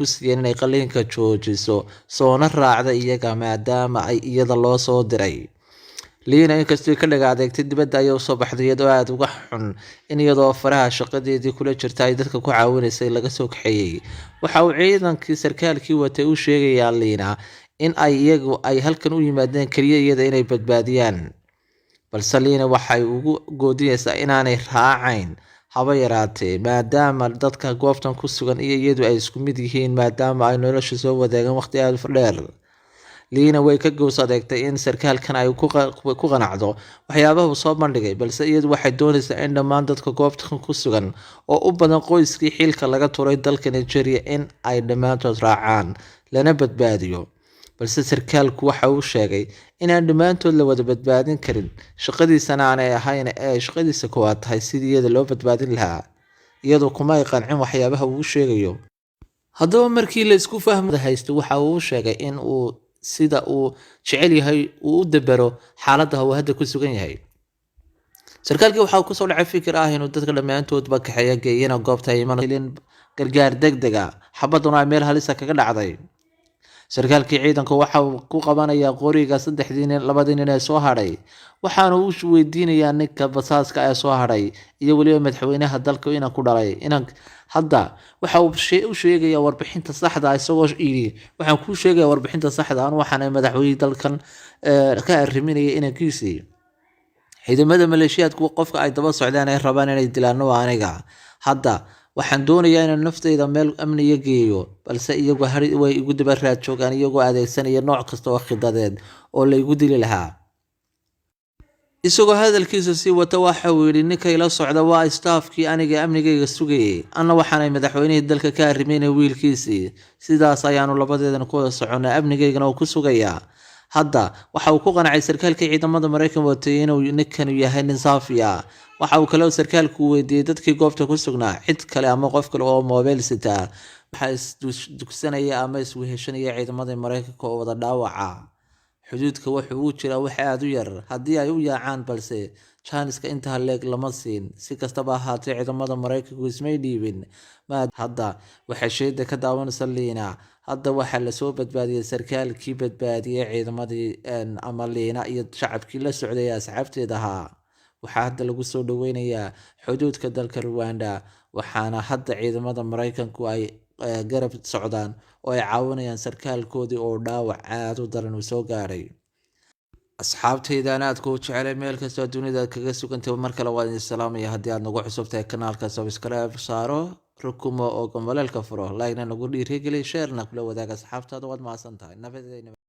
ku siiyeen inay qalliinka joojiso, soona raacda iyaga, maadaama ay iyada loo soo diray. Liina inkastoo ka dhaga adeegtay, dibadda ayay usoo baxday, iyadoo aada uga xun in iyadoo faraha shaqadeedii kula jirta ay dadka ku caawinaysay laga soo kaxeeyey. Waxa uu ciidankii sarkaalkii watay u sheegayaa Liina in ay iyagu ay halkan u yimaadeen keliya iyada inay badbaadiyaan, balse Liina waxay ugu goodinaysaa inaanay raacayn haba yaraatee, maadaama dadka goobtan ku sugan iyo iyadu ay isku mid yihiin, maadaama ay nolosha soo wadaagaan waqti aada u dheer. Liina way ka gows adeegtay in sarkaalkan ay ku qanacdo waxyaabaha uu soo bandhigay, balse iyadu waxay doonaysaa in dhammaan dadka goobtan ku sugan, oo u badan qoyskii xilka laga turay dalka Nigeria, in ay dhammaantood raacaan lana badbaadiyo. Balse sarkaalku waxa uu sheegay inaan dhammaantood la wada badbaadin karin, shaqadiisana aanay ahayn ee ay shaqadiisa koowaad tahay sidii iyada loo badbaadin lahaa. Iyadu kuma ay qancin waxyaabaha uu sheegayo. Haddaba markii la isku fahmo haysto, waxa uu sheegay in uu sida uu jecel yahay uu u dabero xaaladda uu hadda ku sugan yahay. Sarkaalkii waxaa kusoo dhacay fikir ah inuu dadka dhammaantoodba kaxeeya, geeyana goobta ay iman gargaar deg deg a, xabaduna ay meel halisa kaga dhacday. Sarkaalkii ciidanku waxa uu ku qabanayaa qoriga saddexdii nin, labadii nin ee soo hadhay, waxaana uu weydiinayaa ninka basaaska ee soo hadhay iyo weliba madaxweynaha dalka inan ku dhalay inan. Hadda waxa uu u sheegayaa warbixinta saxda, isagoo yidhi: "Waxaan kuu sheegayaa warbixinta saxda. Anu waxaan madaxweyne dalkan ka arriminaya inankiisii. Ciidamada maleeshiyaadku qofka ay daba socdaan ay rabaan inay dilaan waa aniga. Hadda waxaan doonayaa inaan naftayda meel amniya geeyo, balse iyagu hari way igu daba raad joogaan, iyagoo adeegsanaya nooc kasta oo khidadeed oo la igu dili lahaa." Isagoo hadalkiisa sii wata, waxa uu yidhi: "Ninka ila socda waa staff-kii aniga amnigayga sugayay, anna waxaanay madaxweynihii dalka ka arrimaynay wiilkiisii. Sidaas ayaanu labadeedana ku wada soconnaa, amnigaygana uu ku sugayaa." Hadda waxa uu ku qancay sarkaalkii ciidamada Maraykan watay inuu ninkanu yahay nin saafi ah. Waxa uu kaloo sarkaalku weydiiyey dadkii goobta ku sugnaa cid kale ama qof kale oo moobeyl sitaa. Waxaa isdugsanaya ama isweheshanaya ciidamadii Maraykanka oo wada dhaawaca. Xuduudka wuxuu u jiraa wax aada u yar haddii ay u yaacaan, balse jaaniska intaa leeg lama siin. Si kastaba ahaatee, ciidamada Maraykanku ismay dhiibin. Hadda waxay sheeda ka daawanaysa Liina. Hadda waxaa lasoo badbaadiyey sarkaalkii badbaadiyey ciidamadii ama Liina iyo shacabkii la socday ee asxaabteed ahaa. Waxaa hadda lagu soo dhaweynayaa xuduudka dalka Ruwanda, waxaana hadda ciidamada Maraykanku ay garab socdaan oo ay caawinayaan sarkaalkoodii oo dhaawac aada u daran uu soo gaadhay. Asxaabtaydan aadka u jecelay, meel kastoo dunida kaga sugantay, mar kale waa idin salaamaya. Haddii aad nagu cusubtahay kanaalka, subscribe saaro, rukumo oo gambaleelka furo, like-na nagu dhiirigeli, share-na kula wadaaga asxaabtaada. Waad mahadsan tahay. Nabadey.